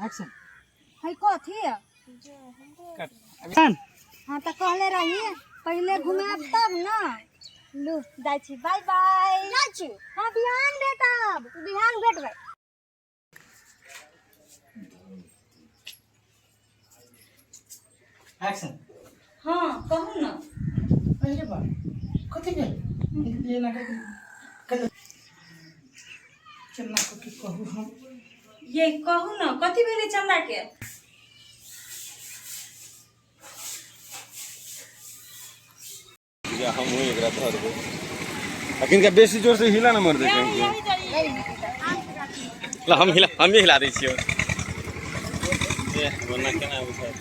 Action. है कथी है? कट। एक्शन। हाँ तो कहले रही पहले घुमाब तब ना। लू जाइ छी, बाय बाय। जाइ छी। हाँ बिहान भेटब, बिहान भेटबै। एक्शन। हाँ कहू ना। अरे बा, कथी भेल ये ना कल चन्ना को की कहू हम? ये कहू ना कथी भेलै चंदा के? या हमहूँ एकरा धरबै। अखन के बेसी जोर से हिला ना मर दे कहीं। ला हम हिला, हम हिला दै छियौ। ए वरना केना बुझायत।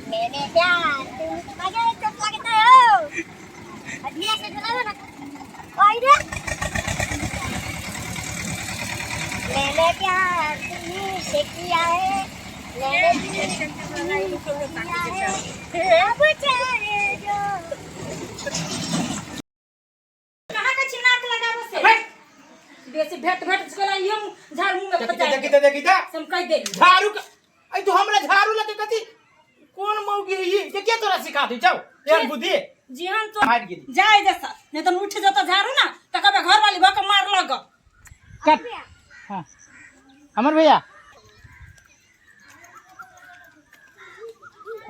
मेरे प्यार तुम मजे चोट लगता हो, धीरे से झुलाओ ना। ओए रे, मैंने प्यार तुम्ही से किया है, मैंने तुम्ही से किया है, अब चाहे जो। कहाँ का छिनाक लगाबो से बेसी भेट भेट छला यम झाड़ मुंह में देखी पचाई। देखी देखी देखी। हम कह देली झाड़ू ऐ तू हमरा झाड़ू लगे कथी? कोन मौगी है ई के? के तोरा सिखा दी जाओ यार बुद्धि? जी हम तो हार गेली। जाय जैसा नहीं तो उठ जता झाड़ू ना त कबे घर वाली भक मार लग। कट। हाँ अमर भैया,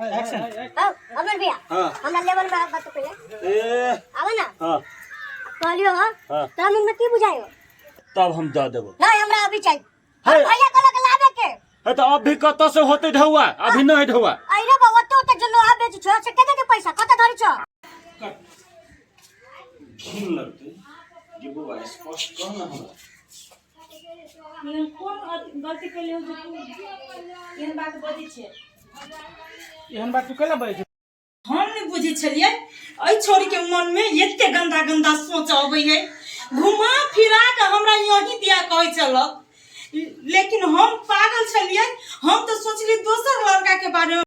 एक्शन। अब अमर भैया। हाँ। हमरा लेवल में बात पहले। ए। आवे ना। हाँ। कहलियो। हाँ। हाँ। तोरा मन में की बुझायो? तब हम दऽ देबो। नहीं, हमरा अभी चाहिए। हे। भैया कहलक लाबे के। हे तऽ अभी कतऽ से होतै ढौआ? अभी नहि ढौआ। अरे बा, ओते ओते जो लोहा बेच छो से के दे पैसा? कत धरी छो? घिन लगतै जे बौआ, स्पष्ट कह ना हमरा। एहन कोन गलती कैले हो जे तू एहन बात बजै छै? एहन बात तू कैला बजै छी? हम नहि बुझै छलियै एहि छोरी के मन में एते गंदा गंदा सोच अबै है। घुमा फिरा के हमरा यही दिया कहै छलक, लेकिन हम पागल छलियै। हम तऽ सोचलियै दोसर लड़का के बारे में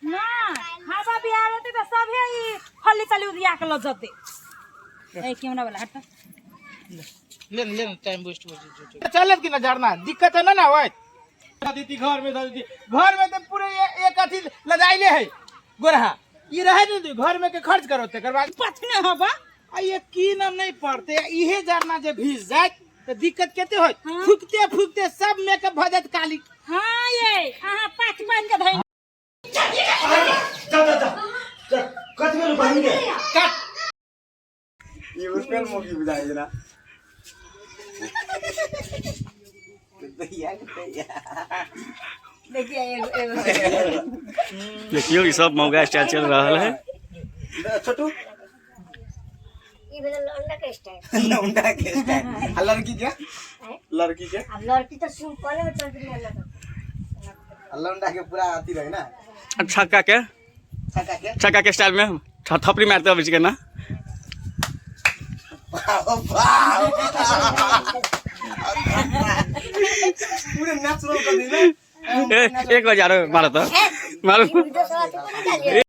ना। हवा बिहार होते तऽ सभे ई फल्ली चली उदिया के लऽ जते। ए कैमरा वाला हट। ले ले, टाइम वेस्ट हो जो। चलत कि ना झरना? दिक्कत है ना? ना होय दीदी घर में, दीदी घर में तो पूरे एक अथी लदाइले है गोरहा। ई रहे दीदी घर में के खर्च करो तेकर बाद। पथने हवा। आ ये की नाम नहीं पड़ते, इहे झरना जे भीज जाए तो दिक्कत केते होय? हाँ। फूकते फूकते सब मेकअप भ जात काली। हाँ ये अहाँ पाथ बांध के धइ। जा जा जा जा, कथी भेल बहिन के? कट। ई उसमें मोगी बुझाइ छै ना। देखिए एगो एगो। देखियो, ई सब मौगा स्टाइल चल रहल है। छोटू। ई भेल लौंडा के स्टाइल। लौंडा के स्टाइल। आ लड़की के? लड़की के? अब लड़की तो सिंपल में चल रही है ना। आ लौंडा के पूरा अथी रहे ना। छक्का के। छक्का के। छक्का के स्टाइल में थपड़ी मारते अबै छै ना। वाह वाह, पूरे नेचुरल कर दी ना। ए, एक बार आरो मारो त, मारो। वीडियो सब अथी को नहीं डालिए।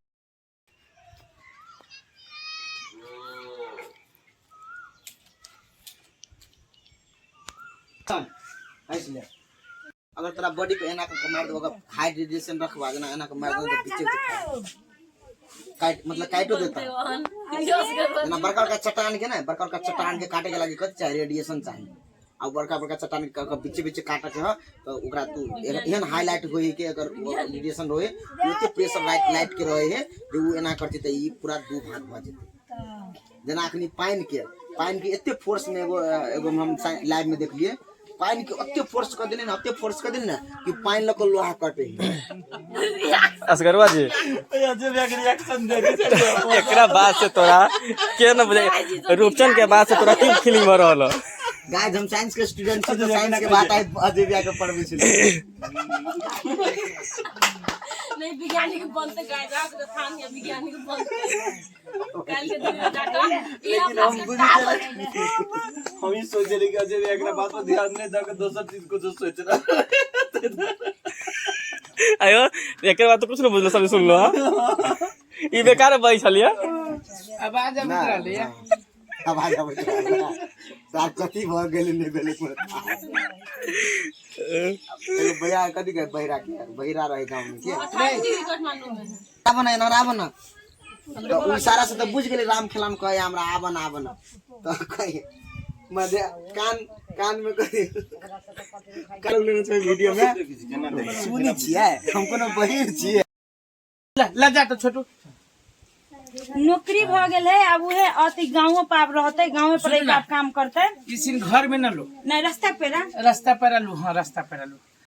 हंस ले। अगर तोरा बॉडी पे एना के मार देबो, अगर हाई रेडिएशन रखबा, जेना एना के मार देबो तऽ बीचे से काट, मतलब काटो देता। जेना बड़का बड़का चट्टान के ने, बड़का बड़का चट्टान के काटे के लागी कथी चाही? रेडिएशन चाही। आ बड़का बड़का चट्टान के बीचे बीचे काटे के ह तो ओकरा तू एहन हाईलाइट होई के अगर रेडिएशन रहे, ओते प्रेशर लाइट लाइट के रहे है जे उ एना करते तऽ ई पूरा दू भाग भऽ जेतै। जेना अखनी पानि के एते फोर्स में एगो एगो हम लाइव में देखलिए, पानि के ओते फोर्स कर देने ना, ओते फोर्स कर देने ना कि पानि लऽ कऽ लोहा कटे है। असगरवा जी, एकरा बाद से तोरा के न बुझाइ, रूपचंद के बाद से तोरा की फीलिंग भऽ रहल है? गाइस, हम साइंस के स्टूडेंट छी तो साइंस के बात आइ अजय भैया के पढ़बै छी। नहीं, वैज्ञानिक बनते गाय जा थान या वैज्ञानिक बनते काल के दिन में जाकर ये लेकिन अपना हम बुझि हम ई सोचे रही कि अजय भैया एकरा बात पर ध्यान नहीं दऽ के दोसर चीज कुछ सोच रहा। आयो, एकर बाद तो कुछ न बुझलो। सब सुनलो। हाँ, ई बेकार बजै छलियै। आवाज अबैत रहलै। आवाज आबै छै सार कथी भऽ गेलै नहि गेलै कोनो थाह। एगो भैया कथी कहै बहिरा के बहिरा रहे गाँव में के आबन एना आबन तऽ ओ इशारा से तऽ बुझि गेलै राम खेलान कहे हमरा आबन आबन तऽ कहे मधे कान कान में कहे कान लेने छै वीडियो में सुनै छियै हम कोनो बहिर छियै ल जा तो छोटू। नौकरी भऽ गेल है आब उहे अथी गाँवो पर आब रहतै, गाँवे पर रहि कऽ आब काम करतै। इस दिन घर में न लो। नहि, रास्ता पेरा। रास्ता पर आलू, हाँ, रास्ता पर आलू।